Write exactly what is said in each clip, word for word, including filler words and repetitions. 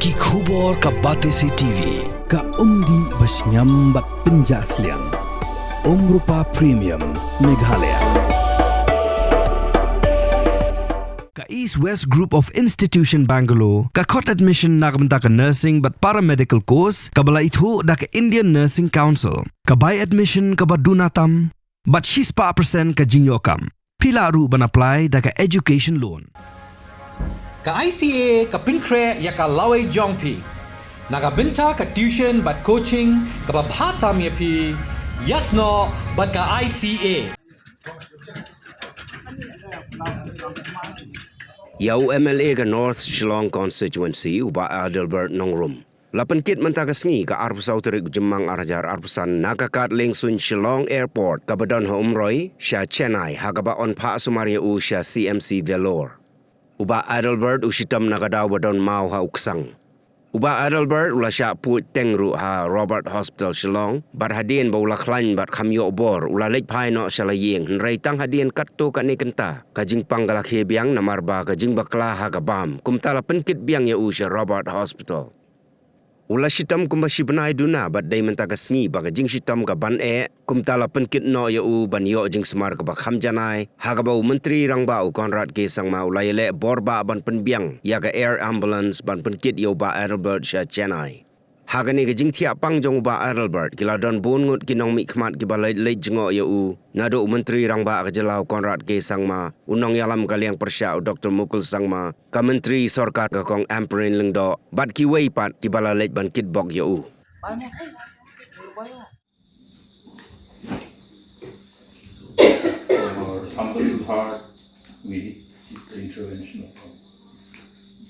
Ki khubor ka Batesi T V, ka umdih ba shngiam bad pynjah sliang. Umrupa Premium, Meghalaya. Ka East West Group of Institution Bangalore, ka khot admission na ka bynta ka nursing bad paramedical course, kaba la ithuh da ka Indian Nursing Council, ka bai admission kaba duna tam, bad shispah percent ka jingïoh kam. Phi lah ruh ban apply da ka education loan. Ka I C A ka pynkhreh ïa ka lawei jong phi. Na ka bynta ka tuition bad coaching kaba bha tam ïa phi, ïasnoh bad ka I C A. Ïa u M L A ka North Shillong Constituency, u Bah Adelbert Nongrum, la pynkit mynta ka sngi ka arphew saw tarik u Jymmang ar hajar arphew san na ka kad liengsuiñ Shillong Airport kaba don ha Umroi sha Chennai, ha kaba yn phah sumar ïa u sha C M C Vellore. U Bah Adelbert u shitom na ka daw ba don maw ha u ksang. U Bah Adelbert u la shah pud teng ruh ha Robert Hospital Shillong, bad hadien ba u la khlaiñ bad kham ïoh bor, u la leit phai noh sha la ïing, hynrei tang hadien katto katne kynta ka jingpang ka la khie biang namar ba ka jingbakla ha ka bam, kumta la pynkit biang ïa u sha Robert Hospital. U la shitom kumba shi bnai duna bad dei mynta ka sngi ba ka jingshitom ka ban eh, kumta la pynkit noh ïa u ban ïoh jingsumar kaba kham janai, ha kaba u Myntri Rangbah u Conrad K Sangma u la ïaleh bor bah ban pynbiang ïa ka air ambulance ban pynkit ïa u Bah Adelbert sha Chennai. Ha kane ka jingthiah pang jong u Bah Adelbert, ki la don bun ngut ki nongmihkhmat kiba leit leit jngoh ïa u, naduh u Myntri Rangbah ka jylla u Conrad K Sangma, u nongïalam ka liang pyrshah u Doktor Mukul Sangma, ka Myntri Sorkar ka Kong Ampareen Lyngdoh, bad kiwei pat kiba la leit ban kitbok ïa u. Our humble heart, we seek the intervention of God,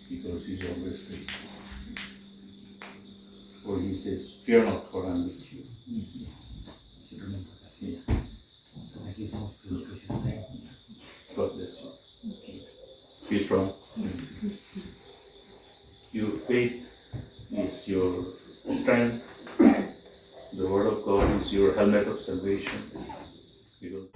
because He's always ready. For He says, "Fear not, for I am with you." You should remember that. Yeah. So thank you so much for your precious time. God bless you. Be strong. Your faith is your strength. The word of God is your helmet of salvation. Because